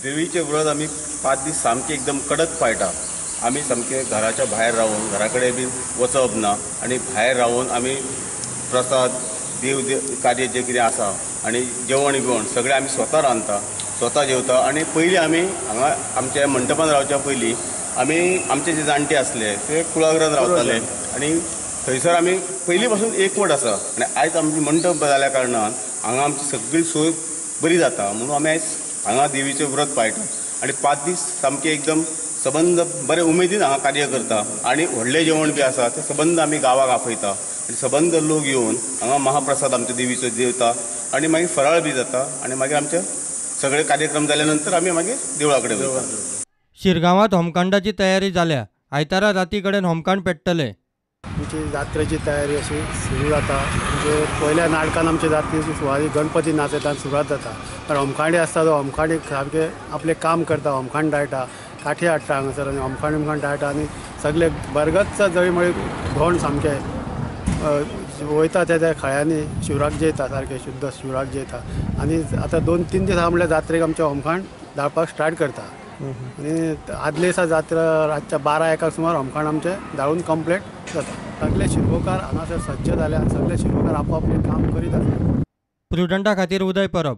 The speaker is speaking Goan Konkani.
देवीचें व्रत आमी 5 दीस सामकें एकदम कडक पाळटा. आमी सामके घराच्या भायर रावन, घरा कडेन बी वचप ना आनी भायर रावन आमी प्रसाद, देव कार्य जें कितें आसा आनी जेवण बिवण सगळें आमी स्वता रांदता, स्वता जेवता. आनी पयलीं आमी हांगा आमच्या मंटपान रावच्या पयलीं आमी आमचे जे जाणटे आसले ते कुळागरान रावताले आनी थंयसर आमी पयलीं पासून एकवट आसा. आनी आयज आमची मंटप जाल्या कारणान हांगा आमची सगळी सोय बरी जाता म्हणून आमी आयज हांगा देवीचें व्रत पाळटा आनी 5 दीस सामकें एकदम सबंद बरे उमेदीन हांगा कार्य करता. आनी व्हडलें जेवण बी आसा तें सबंद आमी गांवाक आपयता आनी सबंद लोक येवन हांगा महाप्रसाद आमच्या देवीचो जेवता आनी मागीर फराळ बी जाता आनी मागीर आमचे सगळे कार्यक्रम जाल्या नंतर आमी मागीर देवळा कडेन वयता. शिरगांवात होमकांडाची तयारी जाल्या. आयतारा राती कडेन होमकांड पेट्टले. आमची जात्रेची तयारी अशी सुरू जाता. म्हणजे पयल्या नाटकान आमची जात्रेची सुरवात गणपती नाचयता सुरवात जाता. तर होमखांडी आसता तो होमखांडी सामकें आपलें काम करता, होमखांड दाळटा, काठी हाडटा हांगासर आनी होमखांड उमखांड दाळटा आनी सगळे बरगतचा जळी मळी धोंड सामकें वयता त्या त्या खळ्यांनी शिवराक जेयता, सारकें शुद्ध शिवराक जेयता. आनी आतां 2-3 दीस आहा म्हणल्यार जात्रेक आमचें होमखांड दाळपाक स्टार्ट करता. आनी आदले दिसा जात्रा रातच्या 12-1 सुमार होमखांड आमचें दाळून कंप्लीट जाता. सगळे शिरगांवकार हांगासर सज्ज जाले आनी सगळे शिरगांवकार आपआपलें काम करीत आसा. प्रुडंटा खातीर उदय परब.